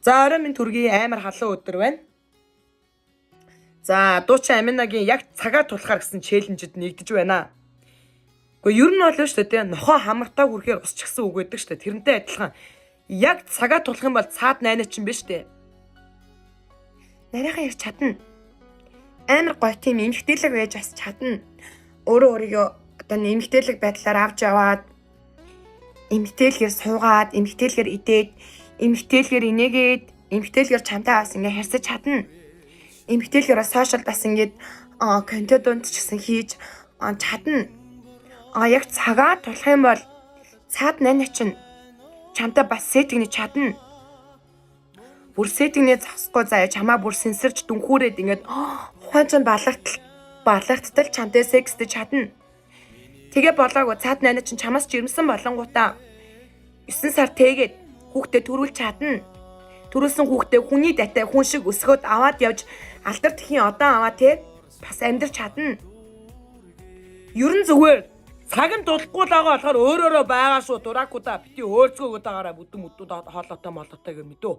За, орой минь төргий, амар халуун өдөр байна. За, дуучин Аминагийн яг цагаа тулахаар гэсэн challenge д нэгдэж байна. Гэхдээ ер нь бол шүү дээ, нохоо хамартаа хүрэхээр ус ч гэсэн үг байдаг шүү дээ. Тэрнтэй адилхан яг цагаа тулах юм бол цаад найна чинь биш үү? Нарийнхан ярьж чадна. Амар гоё тийм эмгтээлэг байж бас чадна. Өөрөө өөрийгөө одоо эмгтээлэг байдлаар авч яваад, эмгтээлгээр суугаад, эмгтээлгээр идээд, эмгтээлгээр инээгээд, эмгтээлгээр чамтай бас ингээ харьцаж чадна. Эмгтээлгээр бас social бас ингээд контент дунд ч гэсэн хийж чадна. А яг цагаа тулах юм бол цаад найна чинь чамтай бас setting нэ чадна. Бүр setting нэ зогсохгүй заяа, чамаа бүр сэнсэрч дүнхүүрээд ингээд ухаан чинь балартал баларттал чамтай секстэй чадна. Тэгээ болоогүй, цаад найна чинь чамаас жирэмсэн болонгуудаа 9 сар тээгээд хүүхдээ төрүүлж чадна. Төрүүлсэн хүүхдээ хүний датай хүн шиг өсгөөд аваад явж, алдар тхийн одоо аваа те бас амьдрч чадна. Ер нь зүгээр цаг нь тулахгүй л байгаа болохоор өөрөөрөө байгаа шүү, дуракуда, бити хөөрцгөөгөө дагаараа бүдэн мүдэн хоолойтой молотой гэх мэдөө.